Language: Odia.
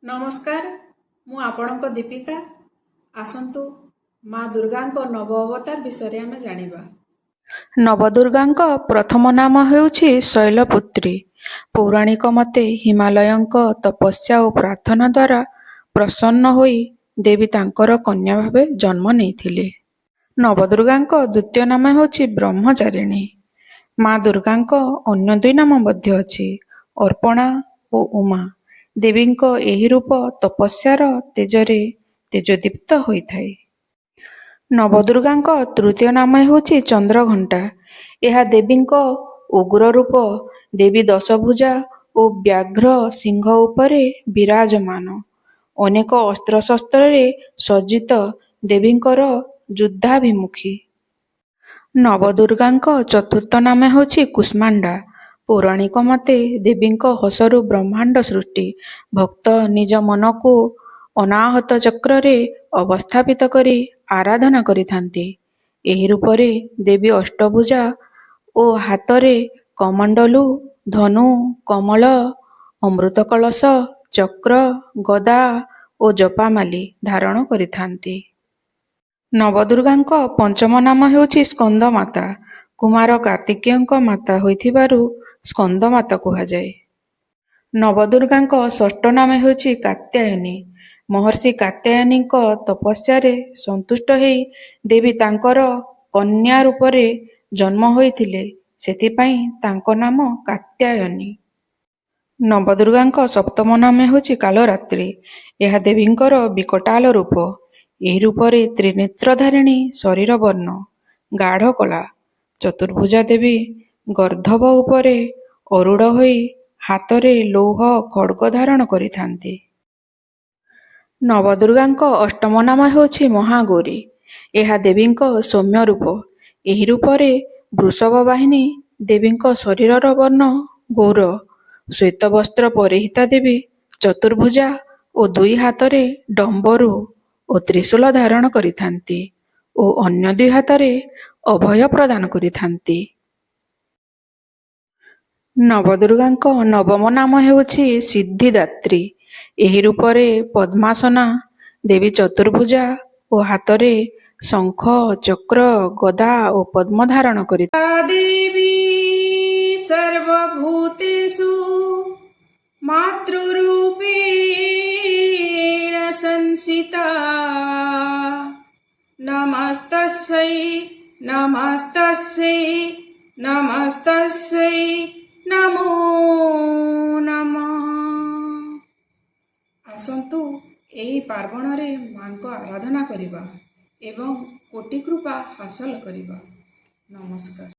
ନମସ୍କାର, ମୁଁ ଆପଣଙ୍କ ଦୀପିକା। ଆସନ୍ତୁ, ମା ଦୁର୍ଗାଙ୍କ ନବ ଅବତାର ବିଷୟରେ ଆମେ ଜାଣିବା। ନବଦୁର୍ଗାଙ୍କ ପ୍ରଥମ ନାମ ହେଉଛି ଶୈଳପୁତ୍ରୀ। ପୌରାଣିକ ମତେ ହିମାଳୟଙ୍କ ତପସ୍ୟା ଓ ପ୍ରାର୍ଥନା ଦ୍ୱାରା ପ୍ରସନ୍ନ ହୋଇ ଦେବୀ ତାଙ୍କର କନ୍ୟା ଭାବେ ଜନ୍ମ ନେଇଥିଲେ। ନବଦୁର୍ଗାଙ୍କ ଦ୍ୱିତୀୟ ନାମ ହେଉଛି ବ୍ରହ୍ମଚାରିଣୀ। ମା ଦୁର୍ଗାଙ୍କ ଅନ୍ୟ ଦୁଇ ନାମ ମଧ୍ୟ ଅଛି, ଅପର୍ଣ୍ଣା ଓ ଉମା। ଦେବୀଙ୍କ ଏହି ରୂପ ତପସ୍ୟାର ତେଜରେ ତେଜୋଦୀପ୍ତ ହୋଇଥାଏ। ନବଦୁର୍ଗାଙ୍କ ତୃତୀୟ ନାମ ହେଉଛି ଚନ୍ଦ୍ରଘଣ୍ଟା। ଏହା ଦେବୀଙ୍କ ଉଗ୍ର ରୂପ। ଦେବୀ ଦଶଭୁଜା ଓ ବ୍ୟାଘ୍ର ସିଂହ ଉପରେ ବିରାଜମାନ। ଅନେକ ଅସ୍ତ୍ରଶସ୍ତ୍ରରେ ସଜ୍ଜିତ ଦେବୀଙ୍କର ଯୁଦ୍ଧାଭିମୁଖୀ। ନବଦୁର୍ଗାଙ୍କ ଚତୁର୍ଥ ନାମ ହେଉଛି କୁଷ୍ମାଣ୍ଡା। ପୌରାଣିକ ମତେ ଦେବୀଙ୍କ ହସରୁ ବ୍ରହ୍ମାଣ୍ଡ ସୃଷ୍ଟି। ଭକ୍ତ ନିଜ ମନକୁ ଅନାହତ ଚକ୍ରରେ ଅବସ୍ଥାପିତ କରି ଆରାଧନା କରିଥାନ୍ତି। ଏହି ରୂପରେ ଦେବୀ ଅଷ୍ଟଭୁଜା ଓ ହାତରେ କମଣ୍ଡଲୁ, ଧନୁ, କମଳ, ଅମୃତ କଳସ, ଚକ୍ର, ଗଦା ଓ ଜପାମାଳି ଧାରଣ କରିଥାନ୍ତି। ନବଦୁର୍ଗାଙ୍କ ପଞ୍ଚମ ନାମ ହେଉଛି ସ୍କନ୍ଦମାତା। କୁମାର କାର୍ତ୍ତିକେୟଙ୍କ ମାତା ହୋଇଥିବାରୁ ସ୍କନ୍ଦମାତା କୁହାଯାଏ। ନବଦୁର୍ଗାଙ୍କ ଷଷ୍ଠ ନାମ ହେଉଛି କାତ୍ୟାୟନୀ। ମହର୍ଷି କାତ୍ୟାୟନୀଙ୍କ ତପସ୍ୟାରେ ସନ୍ତୁଷ୍ଟ ହେଇ ଦେବୀ ତାଙ୍କର କନ୍ୟା ରୂପରେ ଜନ୍ମ ହୋଇଥିଲେ, ସେଥିପାଇଁ ତାଙ୍କ ନାମ କାତ୍ୟାୟନୀ। ନବଦୁର୍ଗାଙ୍କ ସପ୍ତମ ନାମ ହେଉଛି କାଳରାତ୍ରି। ଏହା ଦେବୀଙ୍କର ବିକଟାଳ ରୂପ। ଏହି ରୂପରେ ତ୍ରିନେତ୍ରଧାରିଣୀ, ଶରୀର ବର୍ଣ୍ଣ ଗାଢ଼ କଳା। ଚତୁର୍ଭୁଜା ଦେବୀ ଗର୍ଦ୍ଦଭ ଉପରେ ଆରୂଢ଼ ହୋଇ ହାତରେ ଲୌହ ଖଡ୍ଗ ଧାରଣ କରିଥାନ୍ତି। ନବଦୁର୍ଗାଙ୍କ ଅଷ୍ଟମ ନାମ ହେଉଛି ମହାଗୌରୀ। ଏହା ଦେବୀଙ୍କ ସୌମ୍ୟ ରୂପ। ଏହି ରୂପରେ ବୃଷଭବାହିନୀ ଦେବୀଙ୍କ ଶରୀରର ବର୍ଣ୍ଣ ଗୌର। ଶ୍ୱେତ ବସ୍ତ୍ର ପରିହିତା ଦେବୀ ଚତୁର୍ଭୁଜା ଓ ଦୁଇ ହାତରେ ଡମ୍ବରୁ ଓ ତ୍ରିଶୂଳ ଧାରଣ କରିଥାନ୍ତି ଓ ଅନ୍ୟ ଦୁଇ ହାତରେ ଅଭୟ ପ୍ରଦାନ କରିଥାନ୍ତି। ନବଦୁର୍ଗାଙ୍କ ନବମ ନାମ ହେଉଛି ସିଦ୍ଧିଦାତ୍ରୀ। ଏହି ରୂପରେ ପଦ୍ମାସନା ଦେବୀ ଚତୁର୍ଭୁଜା ଓ ହାତରେ ଶଙ୍ଖ, ଚକ୍ର, ଗଦା ଓ ପଦ୍ମ ଧାରଣ କରି ଦେବୀ ସର୍ବଭୂତେଷୁ ମାତୃରୂପେଣ ସଂସ୍ଥିତା, ନମସ୍ତସ୍ୟୈ ନମସ୍ତସ୍ୟୈ ନମସ୍ତସ୍ୟୈ ନମୋ ନମଃ। ଆସନ୍ତୁ, ଏହି ପାର୍ବଣରେ ମାଙ୍କ ଆରାଧନା କରିବା ଏବଂ କୋଟି କୃପା ହାସଲ କରିବା। ନମସ୍କାର।